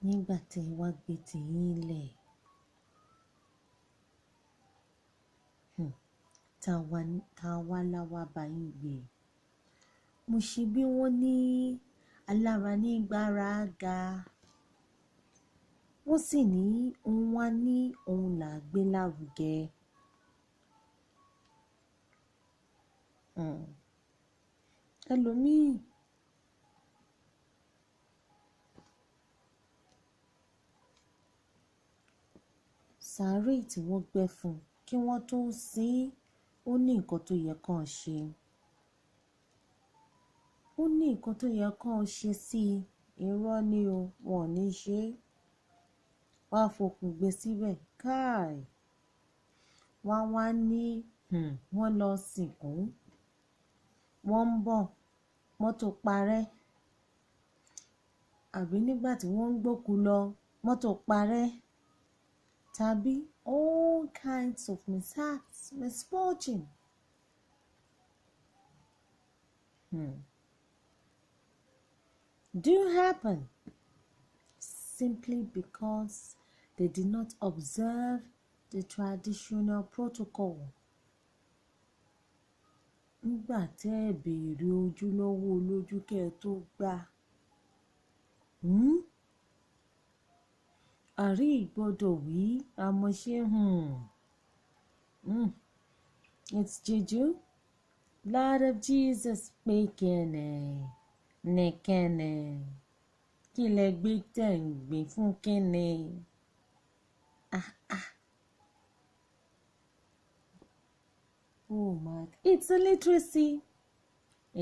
Nígbà tí ẹ wá gbé tiyín lẹ̀, tá wá láwá bá yín gbé. Mo ṣe bí wọ́n ní alára ní gbára ga. Wọ́n sì ní òun wá ní òun là gbé lárugẹ. Ẹlòmíì sàárè tí wọ́n gbẹ́ fún kí wọ́n tó sin, ó ní nǹkan tó yẹ kán ṣe. Ó ní nǹkan tó yẹ kán ṣe sí i. Irọ́ ni o, wọn ò ní ṣe é. Wọ́n á fokùn gbé síbẹ̀. Káì. Wọ́n wá ní wọ́n lọ sìnkú. Wọ́n ń bọ̀, mọ́tò parẹ́. Àbí nígbà tí wọ́n ń gbókùú lọ, mọ́tò parẹ́. Tàbí all kinds of mishaps, misfortune. Do happen simply because they did not observe the traditional protocol. Nígbà tẹ́ ẹ béèrè ojú lọ́wọ́ olójú kẹ́ ẹ tó gbà. Àrí gbọ́dọ̀ wí, àmọ́ ṣé It's juju. Blood of Jesus pé kẹ́nẹ̀ ní kẹ́nẹ̀. Kí lẹ gbé tẹ̀ ń gbìn fún kẹ́nẹ̀? Ah ah. Oh my, it's illiteracy.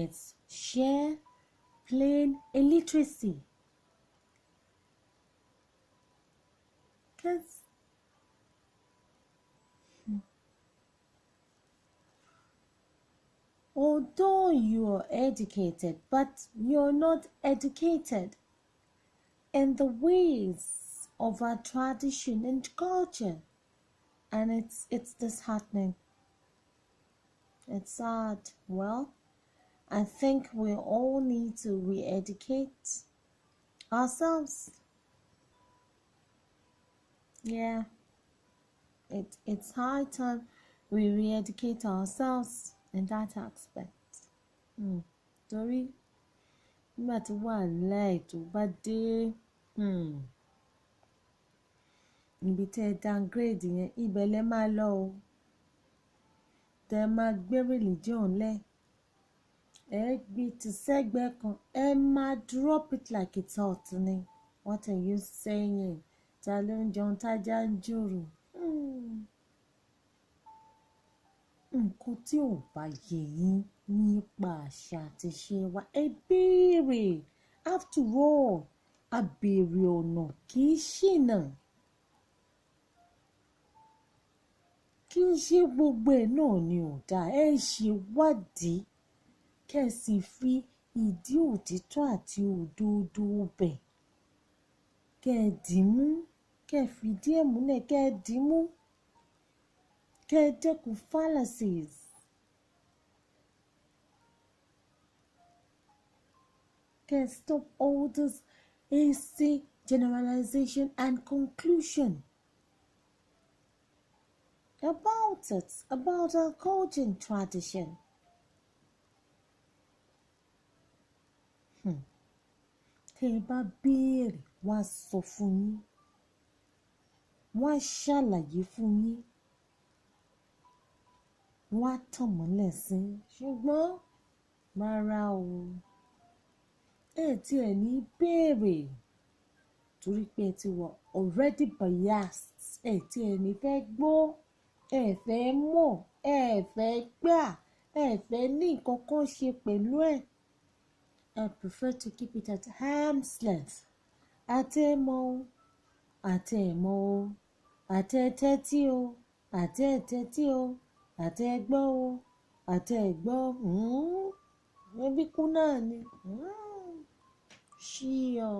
It's sheer, plain illiteracy. Because although you're educated, but you're not educated in the ways of our tradition and culture. And it's disheartening. It's sad. Well, I think we all need to re-educate ourselves. Yeah. It's high time we re-educate ourselves in that aspect. Torí nígbà tí wàhálà ètò bá dé, ibi tí ẹ downgrade yẹn, ibẹ̀ lẹ máa lọ o. Tẹ máa gbé religion lẹ̀. Ẹ gbé ti sẹ́gbẹ̀ẹ́ kan, ẹ máa drop it like it's hot ni. What are you saying? Ta ló ń jẹun tájá ń jòrò? Nǹkan tí ò bá yé yín nípa àṣà àti ìṣe wa, ẹ béèrè. After all, a béèrè ọ̀nà kì í ṣìnà. Kì í ṣe gbogbo ẹ̀ náà ni ò dáa. Ẹ ṣe wádìí kí ẹ sì fi ìdí òtítọ́ àti òdodo bẹ̀. Kí ẹ dìímú, kí ẹ fi díẹ̀ múlẹ̀, kí ẹ dìímú, kí ẹ dẹ́kun fallacies. Kí ẹ stop all this hasty generalization and conclusion about it, about our culture and tradition. Tẹ́ ẹ bá béèrè, wọ́n á sọ fún yín. Wọ́n á ṣàlàyé fún yín. Wọ́n á tàn mọ́lẹ̀ sí i. Ṣùgbọ́n rárá o, ẹ tí ẹ ní béèrè torí pé ẹ ti wà already biased. Ẹ tí ẹ ní fẹ́ gbọ́, ẹ fẹ́ mọ̀, ẹ fẹ́ gbà, ẹ fẹ́ ní nǹkan kan ṣe pẹ̀lú ẹ̀. I prefer to keep it at arm's length. Àti ẹ mọ̀ o, àti ẹ mọ̀ o, àti ẹ tẹ́tí o, àti ẹ tẹ́tí o, àti ẹ gbọ́ o, àti ẹ gbọ́, ẹbí kú náà ni. Ṣí ọ.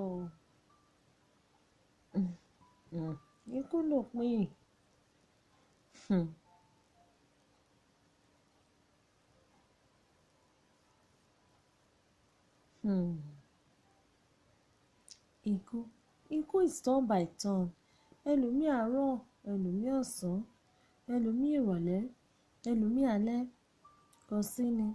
Ikú lòpin. Ikú Ikú is turn by turn. Ẹlòmíì àárọ̀, ẹlòmíì ọ̀sán, ẹlòmíì ìrọ̀lẹ́, ẹlòmíì alẹ́. Kò sí ni.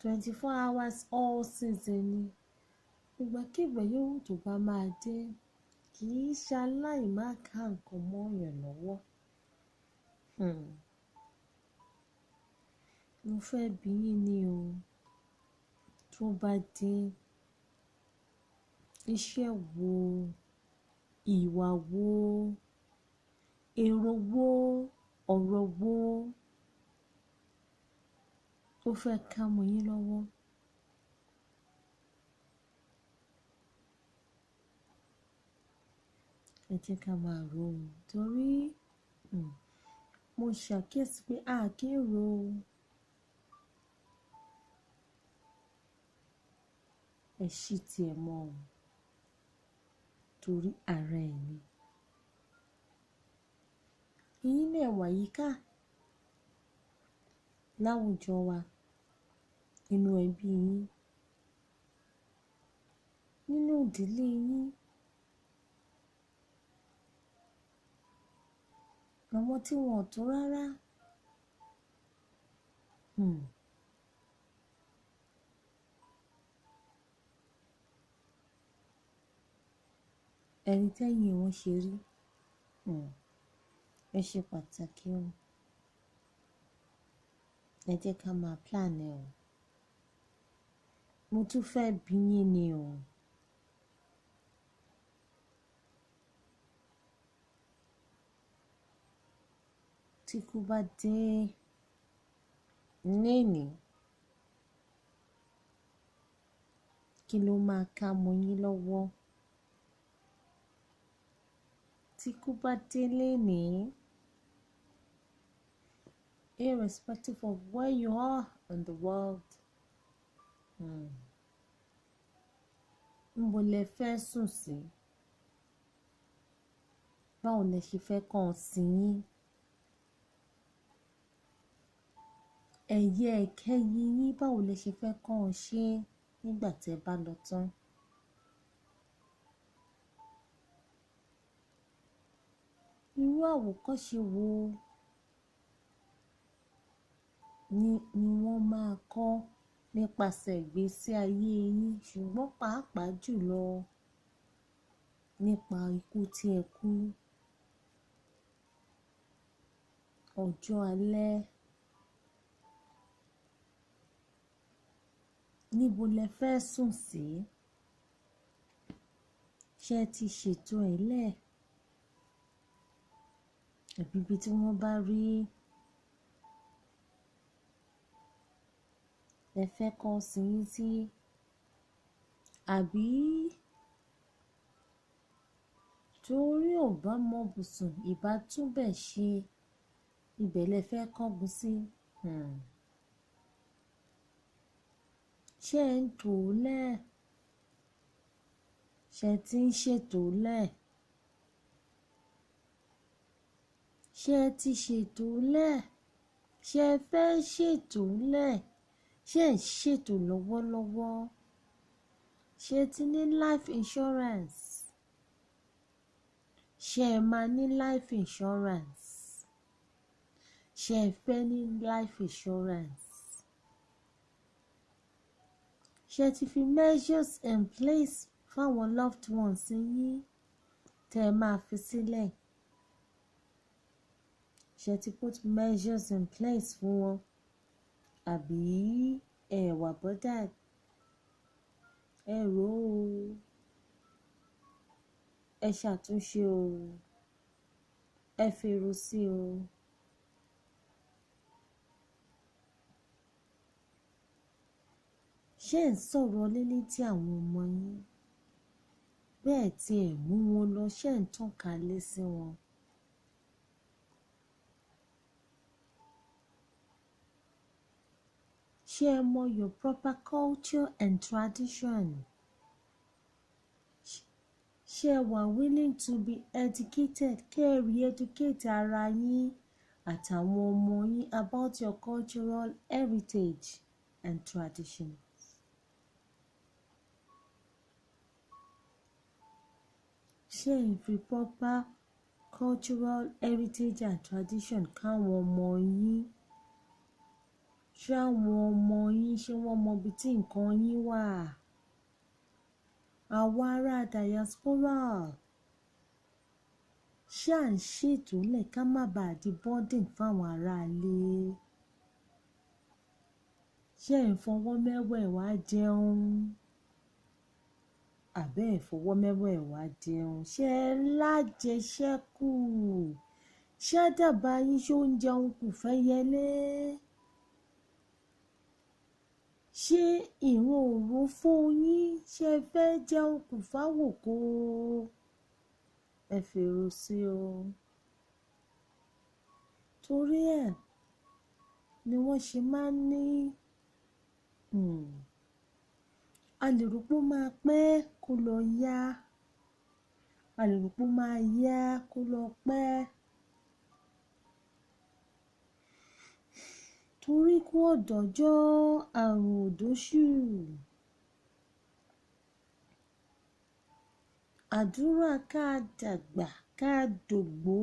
24 hours all season ni. Ìgbàkígbà yòówù tó bá máa dé, kì í ṣaláì má ka nǹkan mọ́ èèyàn lọ́wọ́. Mo fẹ́ bi yín ni o. Tó bá dé, iṣẹ́ wo, ìwà wo, èrò wo, ọ̀rọ̀ wo ó fẹ́ ká mọ́ yín lọ́wọ́? Ẹ jẹ́ ká máa rò ó, torí mo ṣàkíyèsí pé a kì í rò ó. Ẹ ṣí tí ẹ mọ̀ ọ́, torí ara ẹ̀ ni. Ẹ̀yin náà wà yíká láwùjọ wa, nínú ẹbí yín, nínú ìdílé yín. Àwọn tí wọn ò tó rárá. Ẹni tẹ́yìn wọn ṣe rí. Ẹ ṣe pàtàkì o. Ẹ jẹ́ ká máa plan ẹ o. Mo tún fẹ́ bi yín ni o. Tí ikú bá dé lénìí, kí ló máa ká mọ́ yín lọ́wọ́? Tí ikú bá dé lénìí, irrespective of where you are in the world, níbo lẹ fẹ́ sùn sí? Báwo lẹ ṣe fẹ́ kàn sí yín? Ẹ̀yẹ ìkẹyìn yín, báwo lẹ ṣe fẹ́ kàn ṣe nígbà tí ẹ bá lọ tán? Irú àwòkọ́ṣe wo ni wọ́n máa kọ́ nípasẹ̀ ìgbésí ayé yín, ṣùgbọ́n pàápàá jùlọ nípa ikú tí ẹ kú, ọjọ́ alẹ́? Níbo lẹ fẹ́ sùn sí? Ṣé ẹ ti ṣètò ẹ̀ lẹ̀? Àbí ibi tí wọ́n bá rí lẹ fẹ́ kọ́ sí yín sí? Àbí torí ò bá mọ bùsùn, ìbá tún bẹ̀ ṣe, ibẹ̀ lẹ fẹ́ kángun sí? Ṣé ẹ ń tò ó lẹ̀? Ṣé ẹ ti ń ṣètò lẹ̀? Ṣé ẹ ti ṣètò lẹ̀? Ṣé ẹ fẹ́ ṣètò lẹ̀? Ṣé ẹ ń ṣètò lọ́wọ́lọ́wọ́? Ṣé ẹ ti ní life insurance? Ṣé ẹ máa ní life insurance? Ṣé ẹ fẹ́ ní life insurance? Ṣé ẹ ti fi measures in place fáwọn loved ones yín tẹ́ ẹ máa fi sílẹ̀? Ṣé ẹ ti put measures in place fún wọn? Àbí ẹ wà bothered? Ẹ rò ó, ẹ ṣàtúnṣe o, ẹ fèrò sí o. Ṣé ẹ̀ ń sọ̀rọ̀ ilé létí àwọn ọmọ yín? Bẹ́ẹ̀ tí ẹ̀ mú wọn lọ, ṣé ẹ̀ ń tànká lé sí wọn? Ṣé ẹ mọ your proper culture and tradition? Ṣé ẹ wà willing to be educated? Kẹ́ ẹ re-educate ara yín àtàwọn ọmọ yín about your cultural heritage and traditions. Ṣé ẹ̀ ń fi proper cultural heritage and tradition káwọn ọmọ yín? Ṣé àwọn ọmọ yín, ṣé wọ́n mọ ibi tí nǹkan yín wà? Àwa ará diaspora, ṣé à ń ṣètò lẹ̀ ká má baà di burden fáwọn aráalé? Ṣé ẹ̀ ń fọwọ́ mẹ́wẹ̀ẹ̀wá jẹun? Àbẹ́ ẹ̀ fọwọ́ mẹ́wẹ̀ẹ̀wá jẹun? Ṣé ẹ lájẹṣẹ́kù? Ṣé àdàbà yín ṣó ń jẹun kù fẹ́yẹlé? Ṣé ìran òrófó yín, ṣé ẹ fẹ́ jẹun kù fáwòkó? Ẹ fèrò sí o. Torí ẹ̀ ni wọ́n ṣe máa ń ní, a lè rò pé ó máa pẹ́ kó lọ yá, a lè rò pé ó máa yá kó lọ pẹ́. Torí kú ọ̀dọ́jọ́, àrùn òdóṣù. Àdúrà ká dàgbà, ká dògbó,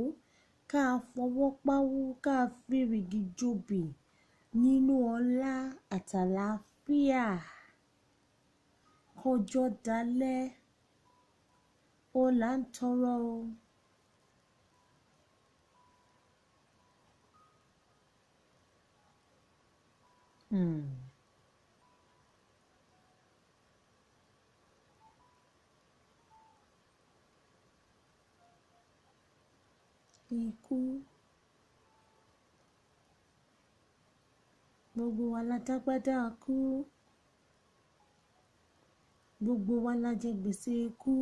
ká fọwọ́ páwú, ká fìrìgì jobì nínú ọlá àtàlàáfíà. Kọjọ́ dalẹ̀, ó là ń tọrọ o. Ikú. Gbogbo wa la dágbádá kú. Gbogbo wa la jẹ gbèsè ikú.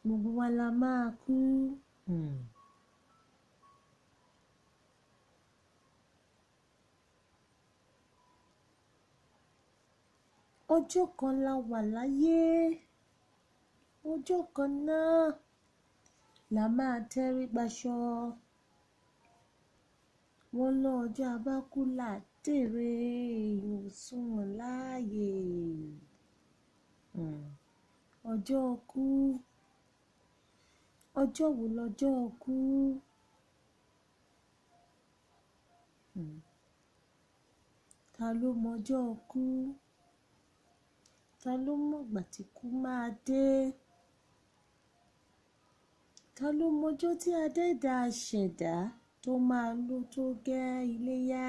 Gbogbo wa la máa kú. Ọjọ́ kan la wà láyé. Ọjọ́ kan náà la máa tẹ́rí gbaṣọ. Wọ́n lọ ọjọ́ abákú là dèrè, èèyàn ò sunwọ̀n láàyè. Ọjọ́ kú. Ọjọ́ wo lọjọ́ kú? Ta ló mọjọ́ kú? Ta ló mọ̀gbà tí kú máa dé? Ta ló mọjọ́ tí Adẹ́dàá ṣẹ̀dá tó máa lọ tó gẹ́ iléyá?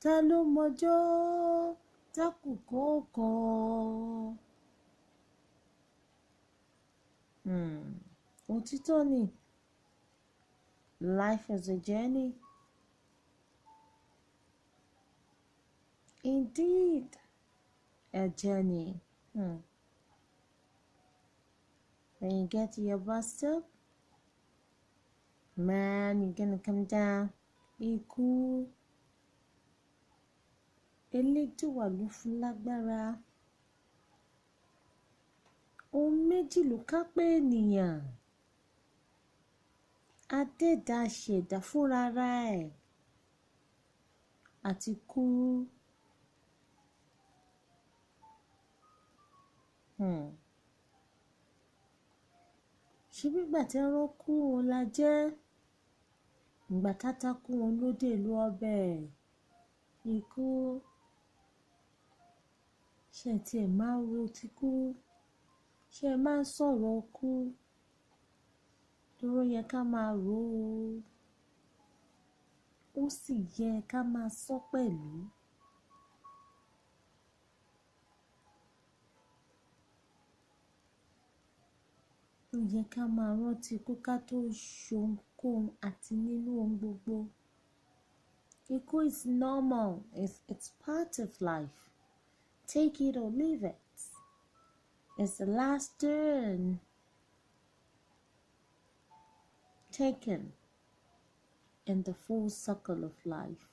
Ta ló mọjọ́ tákùkọ kọ? Òtítọ́ ni. Life is a journey. Indeed, a journey. When you get to your bus stop, man, you're gonna come down. Ikú. Elédùwà ló fún lágbára. Ohun méjì ló kápẹ́ ènìyàn. Adẹ́dàá ṣẹ̀dá fúnra ra ẹ̀ àti kú. Ṣé bí ìgbà tí ẹran kú òun la jẹ́? Ìgbà táta kú òun ló dé ìlú ọbẹ̀. Ikú. Ṣé ẹ tí ẹ máa ń ro ti kú? Ṣé ẹ máa ń sọ̀rọ̀ kú? Torí ó yẹ ká máa rò ó. Ó sì yẹ ká máa sọ pẹ̀lú. Ó yẹ ká máa rántí ikú ká tó ṣohunkóhun àti nínú ohun gbogbo. Ikú is normal. It's part of life. Take it or leave it. It's the last turn taken in the full circle of life.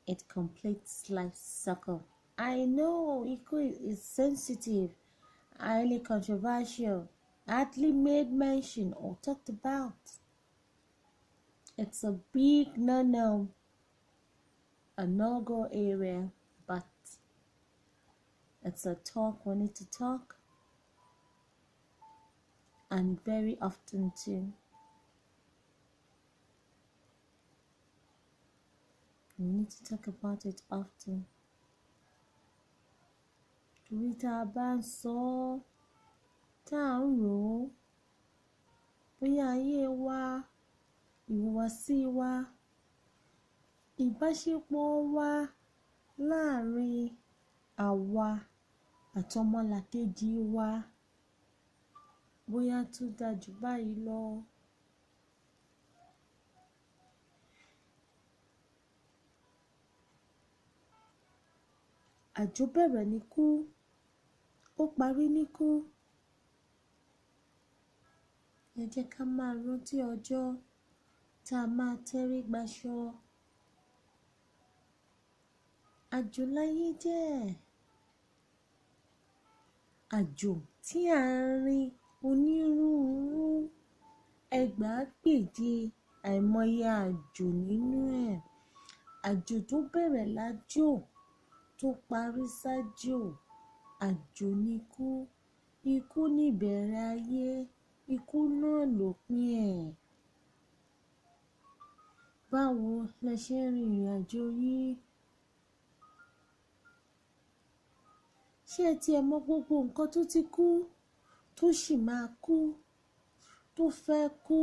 It completes life's circle. I know ikú is sensitive, highly controversial, hardly made mention or talked about. It's a big no-no, a no-go area, but It's a talk we need to talk, and very often too. We need to talk about it often. Torí tá a bá ń sọ ọ́, tá à ń rò ó, bóyá ayé wa, ìhùwàsí wa, ìbáṣepọ̀ wa láàrin àwa àtọmọlàkejì wa, bóyá tó dáa jù báyìí lọ. Àjò bẹ̀rẹ̀ ní kú, ó parí ní kú. Ẹ jẹ́ ká máa rántí ọjọ́ tá a máa tẹ́rí gbaṣọ. Àjò láyé jẹ́. Àjò tí à ń rin onírúurú ẹgbàágbèje àìmọye àjò nínú ẹ̀. Àjò tó bẹ̀rẹ̀ lájò tó parí sájò, àjò ni ikú. Ikú ní ìbẹ̀rẹ̀ ayé, ikú náà lópin ẹ̀. Báwo lẹ ṣe ń rin ìrìn àjò yín? Ṣé ẹ ti ẹ mọ gbogbo nǹkan tó ti kú, tó sì máa kú, tó fẹ́ kú,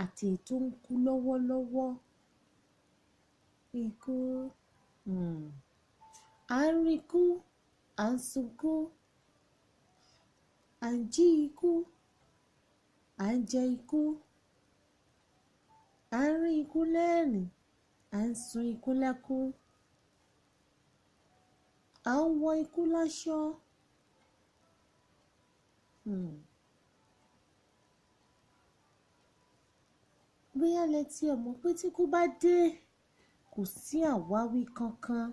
àti èyí tó ń kú lọ́wọ́lọ́wọ́? Ikú, à ń rí ikú, à ń sunkún, à ń jí ikú, à ń jẹ ikú, à ń rí ikú lẹ́rìn, à ń sun ikú lẹ́kún, à ń wọ ikú láṣọ. Bóyá lẹ ti ẹ mọ̀ pé tí ikú bá dé, kò sí àwáwí kankan.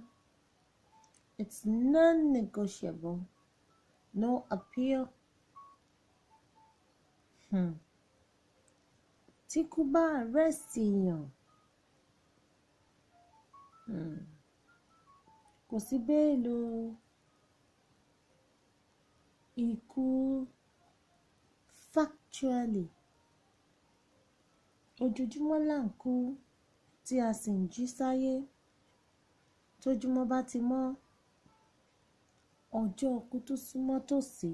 It's non-negotiable. No appeal. Tí ikú bá arrest èèyàn, kò sí bail o. Ikú factually, ojoojúmọ́ là ń kú tí a sì ń jí sáyé. Tójúmọ́ bá ti mọ́, ọjọ́ ikú tó súnmọ́ tòsí.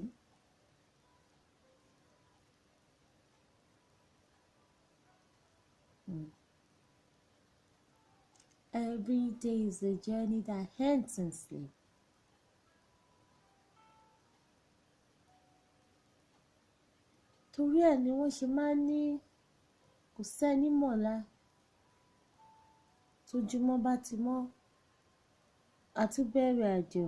Every day is a journey that ends in sleep. Torí ẹ̀ ni wọ́n ṣe máa ń ní kò sẹ́ni mọ̀la. Tójúmọ́ bá ti mọ́, a tún bẹ̀rẹ̀ àjò.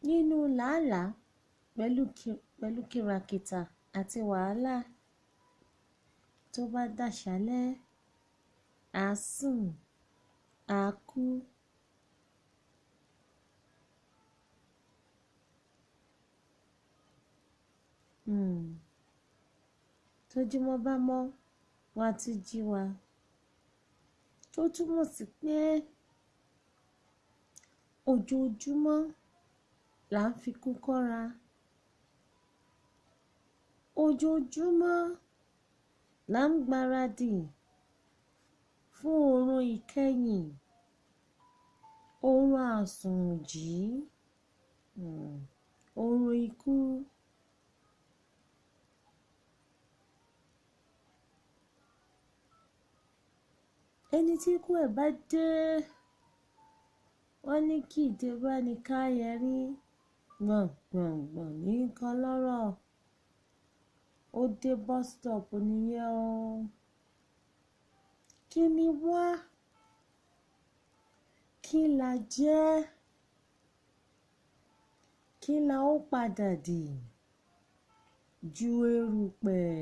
Nínú làálàá pẹ̀lú kìràkìtà àti wàhálà, tó bá dàṣálẹ́, à sùn, à kú. Tójúmọ́ bá mọ́, wọ́n á tún jí wa. Tó túmọ̀ sí pé ojoojúmọ́ là ń fi kú kọ́ra. Ojoojúmọ́ là ń gbaradì fún oorun ìkẹyìn, oorun àsùnjí, oorun ikú. Ẹni tí ikú ẹ̀ bá dé, wọ́n ní kí ìdè bá ní ká yẹrí, gbọ̀ngbọ̀ngbọ̀n ní kan lọ́rọ̀. Ó dé bus stop nìyẹn o. Kí ni wá? Kí la jẹ́? Kí la ó padà dì? Ju erùpẹ̀.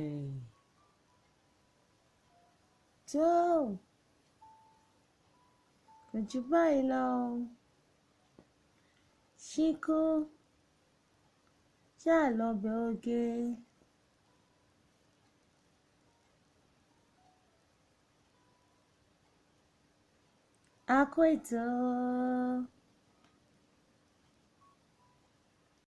Tó, kò jù báyìí lọ. Ṣíkú, ṣáà lọ bẹ oge. A kú ètò.